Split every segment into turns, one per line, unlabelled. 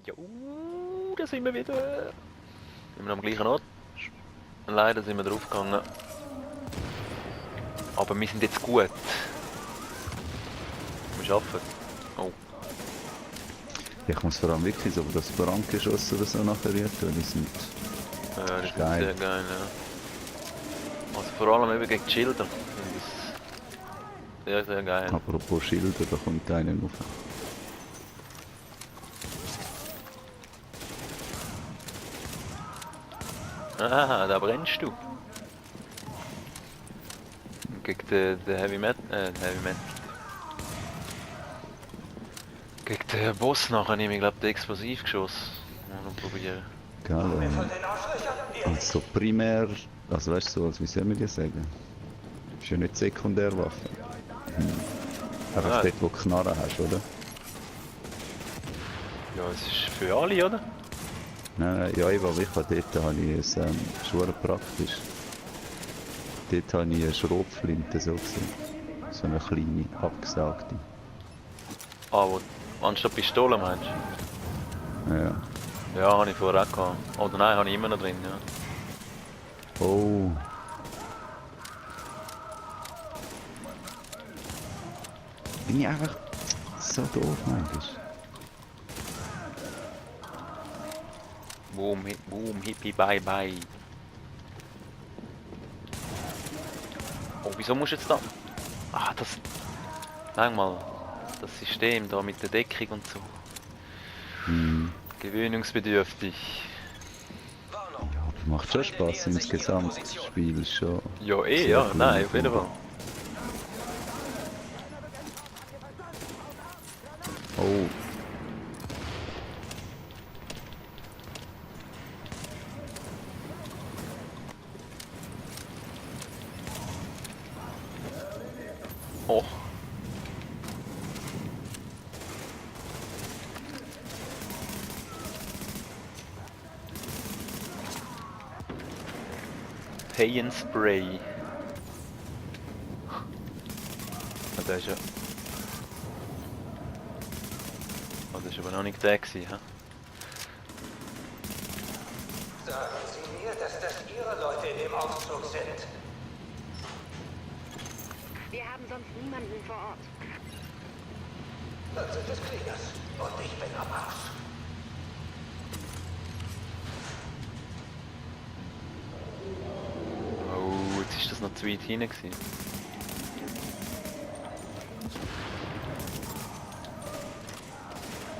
Ja, da sind wir wieder. Sind wir am gleichen Ort. Leider sind wir draufgegangen. Aber wir sind jetzt gut. Wir schaffen. Oh.
Ich muss vor allem wirklich so das Brandgeschoss oder so nachher tun. Die sind
Ja, das ist
geil.
sehr geil, ja. Also vor allem eben gegen die Schilder. Finde ich sehr, sehr geil.
Apropos Schilder, da kommt einer rauf.
Ah, da brennst du. Gegen den Heavy Metal. Heavy Metal. Gegen den Boss nachher nehme ich glaube den Explosivgeschoss. Mal noch probieren.
Geil, und so primär, also weißt du, so, wie soll man das sagen? Ist ja nicht Sekundärwaffe. Einfach
Ja.
dort, wo du Knarren hast, oder?
Ja, es ist für alle, oder?
Nein, ja, ich habe dort habe ich es schon praktisch. Dort habe ich eine Schrotflinte so gesehen. So eine kleine, abgesagte.
Ah, wo anstatt Pistole meinst du?
Ja.
Ja, habe ich vorher auch gehabt. Oder nein, habe ich immer noch drin, ja.
Oh. Bin ich einfach so doof, manchmal.
Boom, boom, hippie, bye, bye. Oh, wieso musst du jetzt da... Ah, das... Sag mal, das System da mit der Deckung und so.
Hm.
Gewöhnungsbedürftig.
Ja, aber macht schon Spaß insgesamt. Das Spiel ist schon...
Ja, eh,
sehr
ja,
cool
nein, auf jeden
gefunden.
Fall.
Oh.
Oh. Spray. Ah, der ist ja... Oh, das ist aber noch nicht der gewesen, hä?
Sagen Sie mir, dass das Ihre Leute in dem Aufzug sind.
Wir haben sonst niemanden vor Ort.
Dann sind es Cleaners. Und ich bin am Arsch.
Oh, jetzt ist das noch zu weit hinten gewesen.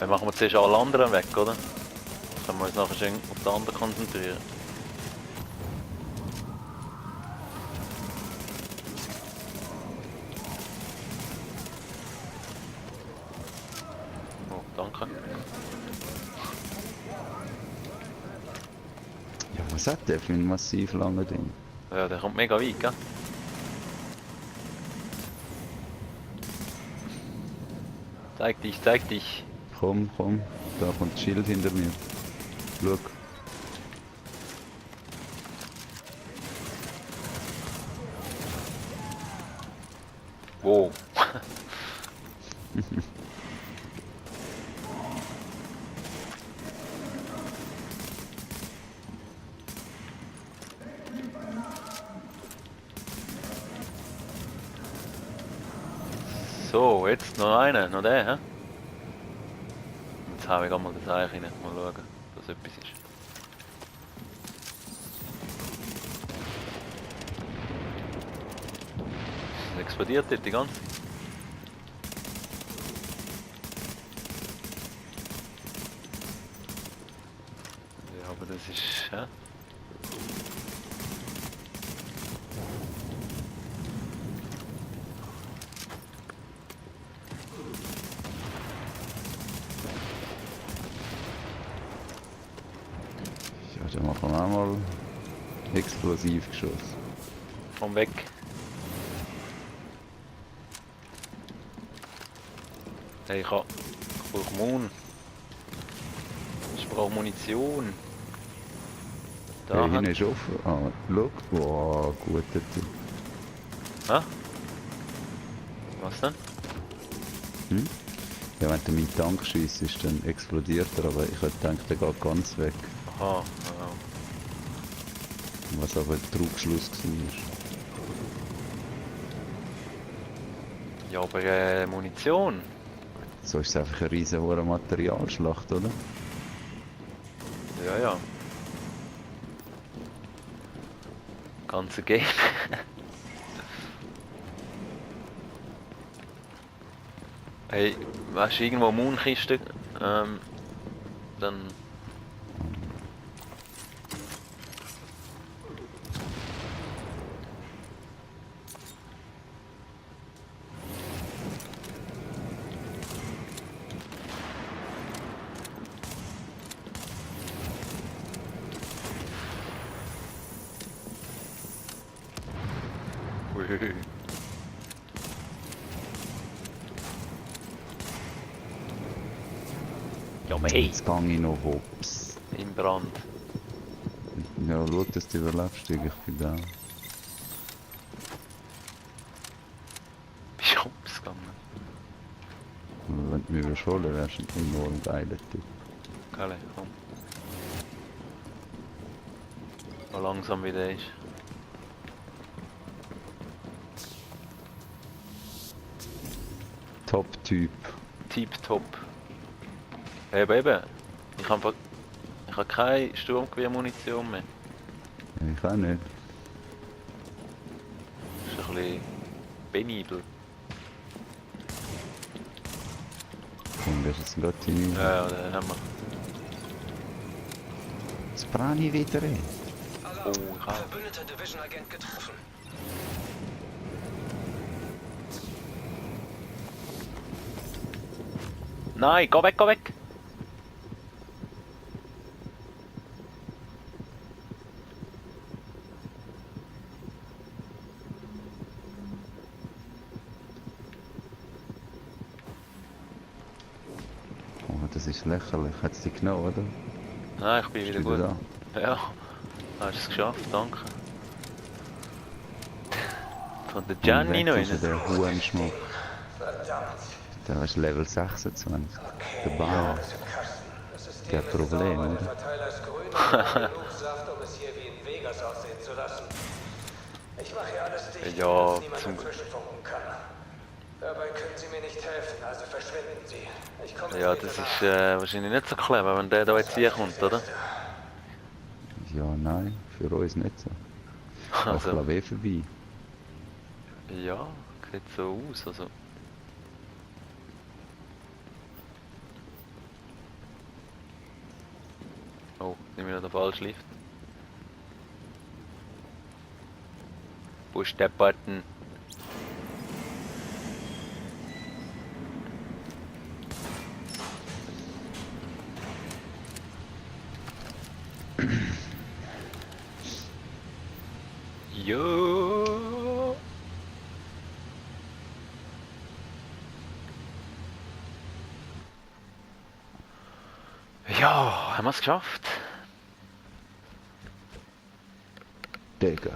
Dann machen wir zuerst alle anderen weg, oder? Dann können wir uns nachher schön auf die anderen konzentrieren. Oh, danke.
Ja, was hat der für ein massiv langes Ding?
Ja, der kommt mega weit, gell? Zeig dich, zeig dich.
Komm, komm. Da kommt das Schild hinter mir. Schau.
Wow. So, jetzt noch einer, noch der, hä? Jetzt habe ich mal das Eich rein, mal schauen, dass etwas ist. Es explodiert dort die ganze Zeit. Ja, aber das ist, hä?
Ja, dann machen wir auch mal Explosivgeschoss.
Komm weg. Hey, ich brauche Mun. Ich brauche Munition. Da
Hey,
hat...
hinten ist offen. Ah, schau. Wow, guter Typ.
Hä? Was denn?
Hm? Ja, wenn du meinen Tank schiessest, dann explodiert er, aber ich hätte gedacht, der geht ganz weg.
Aha,
Was aber ein Trugschluss war.
ja, aber Munition.
So ist es einfach eine riesen hohe Materialschlacht, oder?
Ja, ja. Ganze Game. Hey, weißt du, irgendwo Moonkiste, dann... Ui. Ja, aber hey,
Jetzt gehe ich noch hops.
im Brand.
Ja, schau, dass du überlebst, ich bin da.
Bist du hops gegangen?
Wenn du mich überschollen wärst, du enorm geiler Typ.
Geil, komm. So langsam wie der ist.
Top-Typ.
Tipptopp. Eben. Ich habe keine Sturmgewehrmunition mehr.
Ich auch nicht.
Das ist ein bisschen penibel.
Komm, wirst jetzt gerade hinein.
Ja, den haben wir.
Jetzt brenne ich wieder rein.
Oh, ich habe.
Verbündeter Division-Agent getroffen.
Nein, geh weg, geh weg!
Oh, das ist lächerlich. Hat es dich genommen, oder?
Nein, ich bin wieder
Bist du
gut.
da?
Ja, hast es geschafft, danke. Von der Gianni noch
Weg ist ja
rein.
der Hurenschmuck.
Verdammt.
Der ist Level 26. Der
Okay,
Bauer.
alles im Kasten. Das System
Kein
ist
Problem,
sauber,
oder?
der Verteiler ist grün und hat genug Saft, um es hier wie in Vegas aussehen zu lassen. Ich mache hier alles dicht,
Ja,
damit niemand
zum-
dazwischen funken kann. Dabei können Sie mir nicht helfen, also verschwinden Sie. Ich komme
Ja,
später
das
nach.
ist wahrscheinlich nicht so clever, wenn der da jetzt hier kommt, oder?
Ja, nein, für uns nicht so. Aber ich
Also,
glaube vorbei.
ja, sieht so aus, also. Oh, nehme ich noch den falschen Lift. Wo ist der Button? Jo. Ja, haben wir es geschafft?
Digga.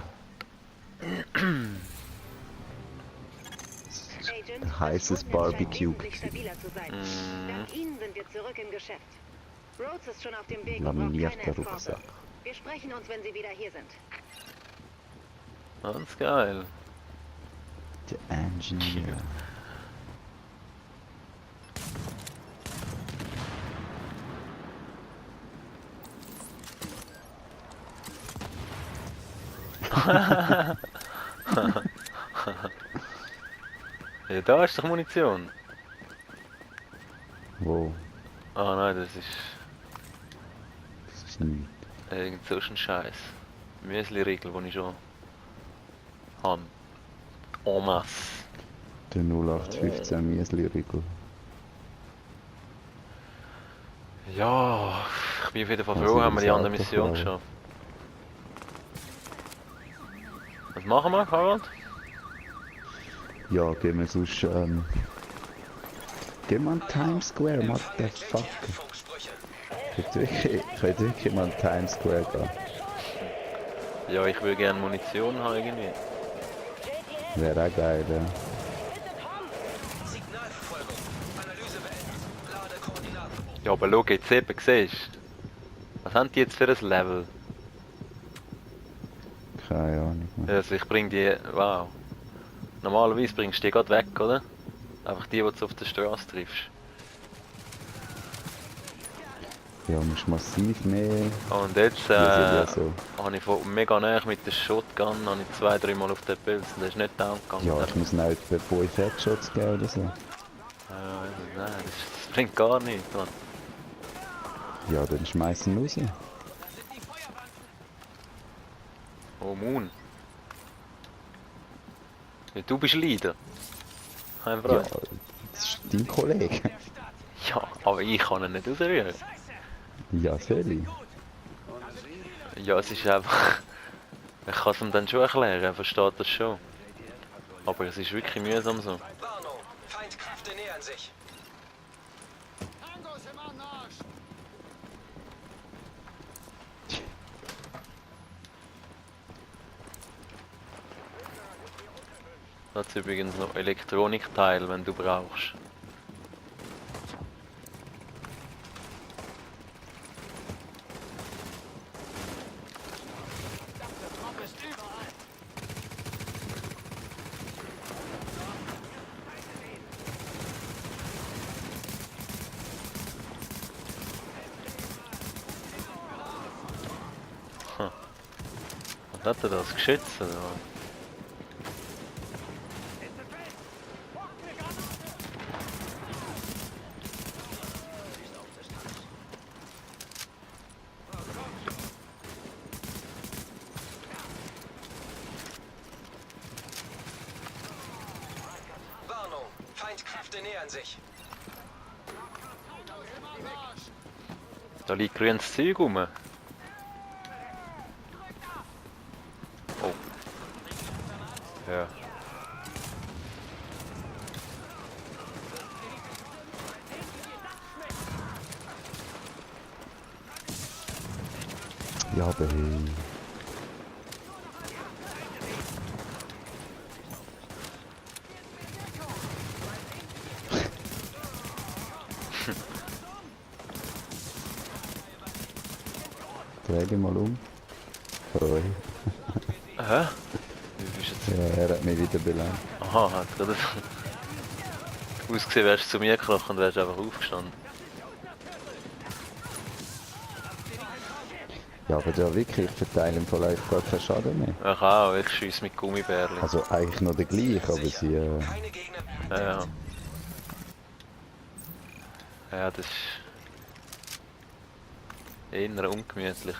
Agent,
Ein heißes
das Stromnetz scheint
Barbecue
wesentlich stabiler zu sein. Dank Ihnen sind wir zurück im Geschäft. Rhodes ist schon auf dem Weg und braucht keine
Laminierter
Eskorte.
Rucksack.
Wir sprechen uns, wenn Sie wieder hier sind.
Ganz geil.
Der Engineer.
Ja, da ist doch Munition.
Wo?
Ah nein, das ist
Das ist nichts.
irgend so ein Scheiß. Müsli-Riegel, den ich schon habe. En masse.
Der 0815 Miesli-Riegel.
Ja, ich bin auf jeden Fall
Also,
froh, haben wir die
das
andere
Auto
Mission
fahren.
geschafft. Was machen wir, Harald?
Ja, gehen wir sonst, gehen wir an Times Square, motherfucker.
Funksprüche.
Ich könnte wirklich mal an Times Square gehen.
Ja, ich will gerne Munition haben irgendwie.
Wäre auch geil, ja.
Signalverfolgung. Analyse beendet.
Ja, aber schau jetzt eben, siehst du? Was haben die jetzt für ein Level?
Keine Ahnung mehr.
Also ich bring die... Wow. Normalerweise bringst du die gerade weg, oder? Einfach die du auf der Straße triffst.
Ja, musst massiv mehr.
Und jetzt
Ja, so.
habe ich von mega näher mit der Shotgun habe ich 2-3 Mal auf den Pilz und der ist nicht down gegangen.
Ja, ich muss noch etwa 5 Headshots geben oder so.
Nein, das bringt gar nichts, Mann.
Ja, dann schmeißen raus.
Oh Moon. Ja, du bist Leader. Kein
Ja,
Frage.
das ist dein Kollege.
Ja, aber ich kann ihn nicht ausrühren.
Ja, soll ich?
Ja, es ist einfach... Ich kann es ihm dann schon erklären, er versteht das schon. Aber es ist wirklich mühsam so.
Warnung, Feindkräfte nähern sich.
Da hat übrigens noch Elektronikteil, wenn du brauchst. Was hat er das? Geschützt oder was?
Warnung, Feindkräfte nähern sich.
Da liegt grünes Zeug rum. Oh. Ja.
Ja, aber hey. Dreh dich mal um. Freu.
Hä? Wie bist du jetzt?
Ja, er hat mich wieder belangt.
Aha, hat gerade ausgesehen, wärst du zu mir gekrochen und wärst einfach aufgestanden.
Ja, aber da wirklich, ich verteile im Verlauf gar keinen Schaden mehr.
Ich auch, ich schiesse mit Gummibärchen.
Also eigentlich noch der gleiche, aber sie...
Keine Gegner.
Ja. Ja, das ist eher ungemütlich.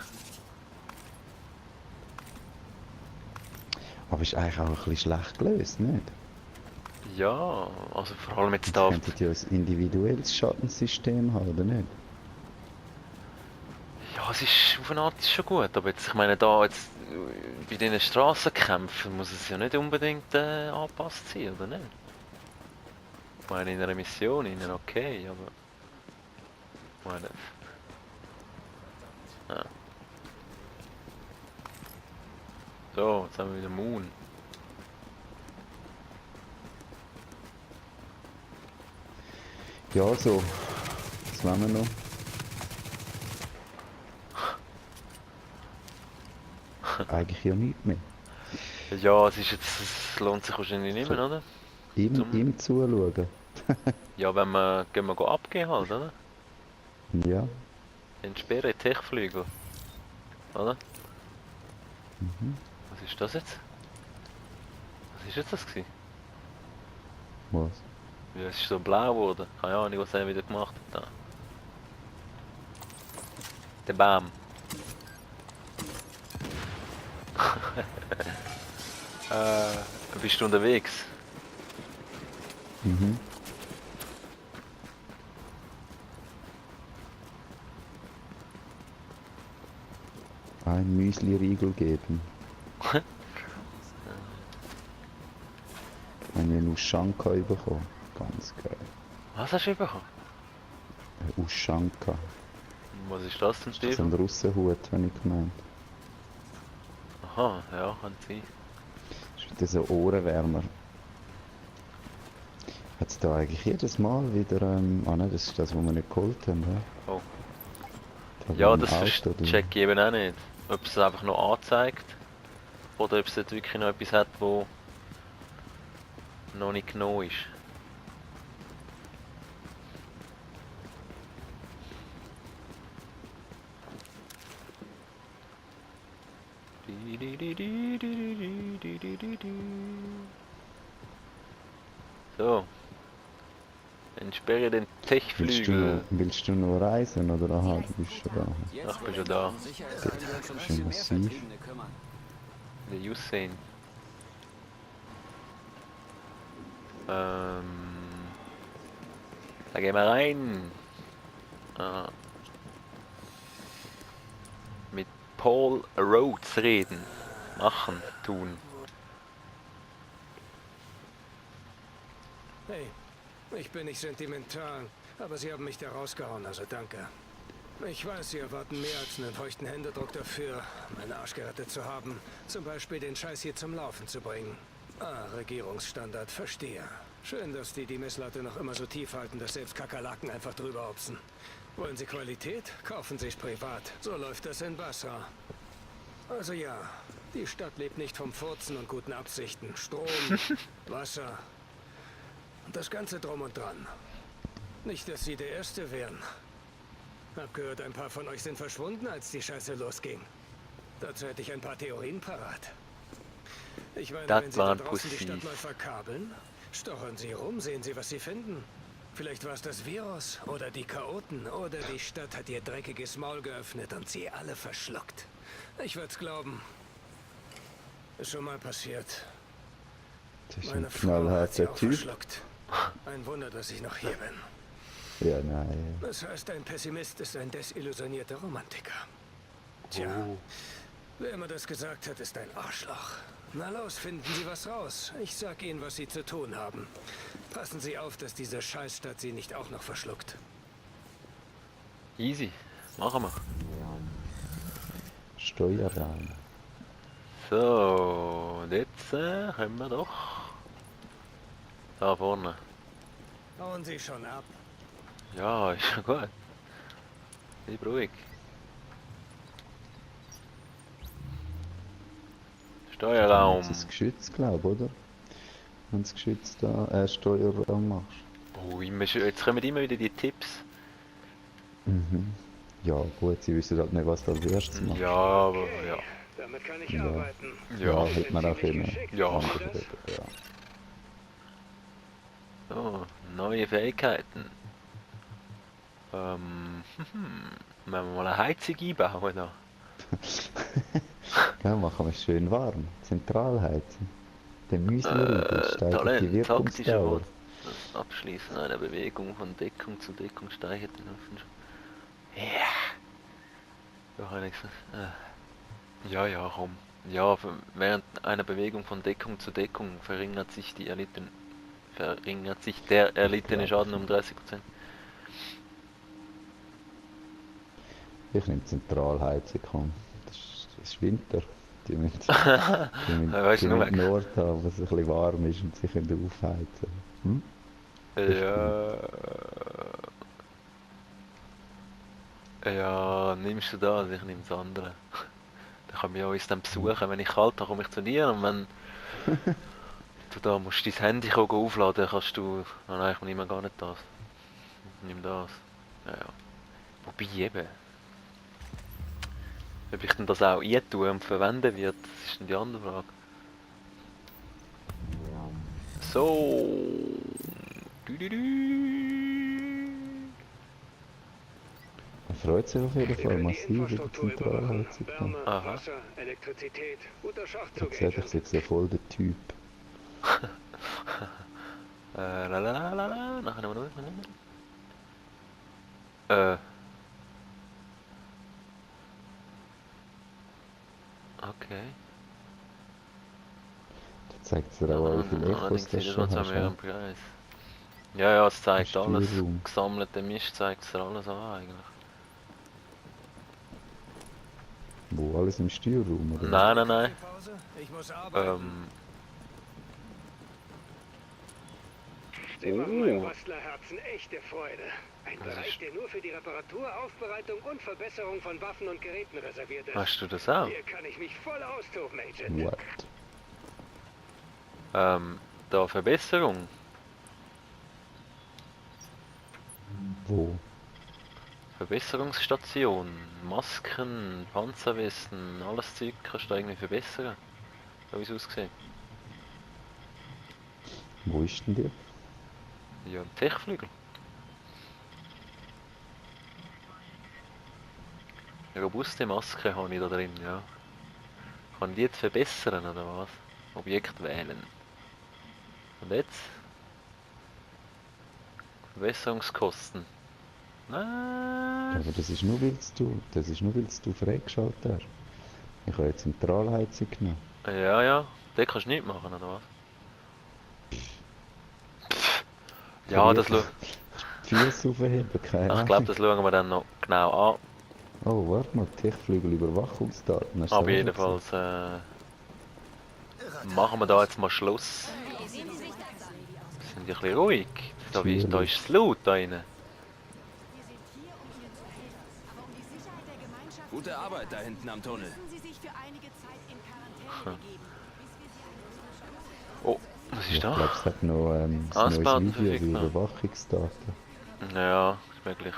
aber ist eigentlich auch ein bisschen schlecht gelöst, nicht?
Ja, also vor allem jetzt
Sie
da.
könnten ja ein individuelles Schadensystem haben, oder nicht?
Ja, es ist auf eine Art ist schon gut, aber jetzt, ich meine, da jetzt bei diesen Strassenkämpfen muss es ja nicht unbedingt angepasst sein, oder nicht? Ich meine, in einer Mission innen okay, aber. Ich meine. Ja. So, jetzt haben wir wieder Moon.
Ja, so. Was wollen wir noch? Eigentlich ja nichts mehr.
Ja, es ist jetzt, es lohnt sich wahrscheinlich nicht mehr, oder?
Ihm zuschauen.
Ja, wenn wir, gehen wir abgehen halt, oder?
Ja.
Entsperre Techflügel. Oder?
Mhm.
Was ist das jetzt? Was ist jetzt das gewesen?
Was?
Ja, es ist so blau geworden. Keine Ahnung, was er wieder gemacht hat da. Der Baum. Bist du unterwegs?
Mhm. Ein Müsli-Riegel geben. Eine Ushanka bekommen. Ganz geil.
Was hast du bekommen?
Eine Ushanka.
Was ist das denn,
Das ist ein
Stefan?
Russenhut, habe ich gemeint.
Aha, ja, kann sein.
Das ist wieder so Ohrenwärmer. Hat es da eigentlich jedes Mal wieder, ah ne, das ist das, was wir nicht geholt haben, ja?
Oh.
Da
Ja,
beim
das
Auto, du.
check ich eben auch nicht. Ob es einfach noch anzeigt oder ob es dort wirklich noch etwas hat, wo noch nicht genommen ist. So. Entsperre den Techflügel.
Willst du noch reisen oder aha, du bist schon da?
Ach, bin schon da.
Das ist schon massiv.
Der Usain. Da gehen wir rein. Ah. Mit Paul Rhodes reden. Machen, tun.
Hey, ich bin nicht sentimental, aber Sie haben mich da rausgehauen, also danke. Ich weiß, Sie erwarten mehr als einen feuchten Händedruck dafür, meinen Arsch gerettet zu haben. Zum Beispiel den Scheiß hier zum Laufen zu bringen. Ah, Regierungsstandard, verstehe. Schön, dass die Messlatte noch immer so tief halten, dass selbst Kakerlaken einfach drüber hopsen. Wollen Sie Qualität? Kaufen Sie es privat. So läuft das in Basra. Also ja, die Stadt lebt nicht vom Furzen und guten Absichten. Strom, Wasser und das Ganze drum und dran. Nicht, dass Sie der Erste wären. Hab gehört, ein paar von euch sind verschwunden, als die Scheiße losging. Dazu hätte ich ein paar Theorien parat. Ich meine,
Das
wenn Sie da
waren
draußen die Stadt
Pussys.
mal verkabeln, stochern Sie rum, sehen Sie, was Sie finden. Vielleicht war es das Virus oder die Chaoten oder die Stadt hat ihr dreckiges Maul geöffnet und sie alle verschluckt. Ich würd's glauben. Ist schon mal passiert.
Das ist
Meine
ein
Frau hat sie
knallharter
auch
Typ.
verschluckt. Ein Wunder, dass ich noch hier bin.
Ja, nein.
Das heißt, ein Pessimist ist ein desillusionierter Romantiker. Tja,
Oh.
wer immer das gesagt hat, ist ein Arschloch. Na los, finden Sie was raus. Ich sag Ihnen, was Sie zu tun haben. Passen Sie auf, dass diese Scheißstadt Sie nicht auch noch verschluckt.
Easy. Machen wir.
Steuerraum.
So, und jetzt können wir doch da vorne.
Hauen Sie schon ab.
Ja, ist schon gut. Bleib ruhig. Steuerraum.
Das ist Geschütz, glaube ich, oder? Wenn du das Geschütz da, Steuerraum machst.
Oh, immer schön. Jetzt kommen immer wieder die Tipps.
Mhm. Ja, gut, sie wissen halt nicht, was du als erstes machst.
Ja, aber ja.
Damit kann ich
Ja.
arbeiten.
Ja.
Hätte man auch können.
Ja.
Anders reden, ja.
So, neue Fähigkeiten. Wenn wir mal eine Heizung einbauen da.
Ja, machen wir es schön warm. Zentralheizen. Dann müssen wir steigert die
Talent, taktischer
Wirkungsdauer.
Wort. Das Abschließen einer Bewegung von Deckung zu Deckung steigert den Hoffen. Ja. Da habe ich gesagt. Ja, ja, komm. Ja, während einer Bewegung von Deckung zu Deckung verringert sich der erlittene Schaden um 30%.
Ich nehme Zentralheizung, komm. Das ist Winter. Die müssen,
Weißt
die
du, nur
müssen einen Ort haben, wo es ein bisschen warm ist und sie können aufheizen. Hm?
Ja. Ja, nimmst du das, ich nehme das andere. Dann können wir uns dann besuchen, wenn ich kalt habe, komme ich zu dir und wenn du da musst dein Handy aufladen, kannst du... Oh nein, ich nehme gar nicht das. Ich nehme das. Ja, ja. Wobei eben... Ob ich denn das auch tue und verwenden wird, das ist dann die andere Frage. So...
Er freut sich auf jeden
Sie
Fall
können die
massiv über die
Infrastruktur
Zentralheizung.
überwachen. Wärme,
Aha.
Wasser, Elektrizität, guter
Ich
Schachzug,
sehe, ich
Agent.
jetzt ja voll der Typ.
Lalalala, nachher nochmal durch. Okay.
Da zeigt es dir auch, wie viele Echos
Allerdings
das
sieht
schon
das
hast.
an mehr
Ja.
am Preis. Ja, ja, es zeigt
Im
alles.
Steuerraum.
Gesammelte Mist zeigt es dir alles an eigentlich.
Wo, alles im Steuerraum, oder?
Nein, nein, nein.
Pause? Ich muss arbeiten. Sie machen meinem Bastlerherzen echte Freude. Ein Bereich, der nur für die Reparatur, Aufbereitung und Verbesserung von Waffen und Geräten reserviert ist.
Hast du das auch?
Hier kann ich mich voll austoben, Agent.
What?
Da Verbesserung.
Wo?
Verbesserungsstation, Masken, Panzerwesten, alles Zeug kannst du irgendwie verbessern. So wie es aussieht.
Wo ist denn die?
Ja, im Techflügel. Eine robuste Maske habe ich da drin, ja. Kann ich die jetzt verbessern oder was? Objekt wählen. Und jetzt? Verbesserungskosten. Nein.
Aber das ist nur, weil du freigeschaltet hast. Ich habe jetzt Zentralheizung genommen.
Ja, den kannst du nicht machen, oder was? Ja, das schauen.
Die Füße aufheben, keine
Ich
Ahnung.
glaube, das schauen wir dann noch genau an.
Oh, warte mal, Techflügelüberwachungsdaten. hast du
Aber
auch
jedenfalls machen wir da jetzt mal Schluss. Wir sind ein bisschen ruhig. Da ist es laut da rein.
Gute Arbeit da hinten am Tunnel.
Oh, was ist
Ich
da?
glaube, es hat noch ein neues
Ausbauten
Video wie
verfügbar.
Überwachungsdaten.
Ja, ist möglich.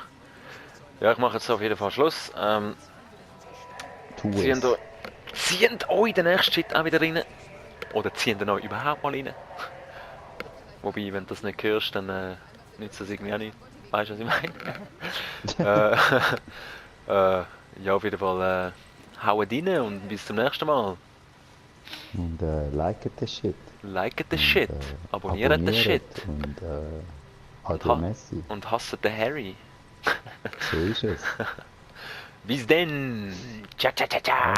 Ja, ich mache jetzt auf jeden Fall Schluss.
Tu
Ziehen
es.
euch den nächsten Schritt auch wieder rein. Oder ziehen den euch überhaupt mal rein. Wobei, wenn du das nicht hörst, dann nützt das irgendwie auch nicht. Weißt du, was ich meine? Ja, auf jeden Fall hauen rein und bis zum nächsten Mal.
Und liket den Shit.
Liket den
Und,
Shit, abonniert den Shit
Und Adieu Messi.
und hasset den Harry.
So ist es.
Bis denn! Ciao, ciao, ciao, ciao!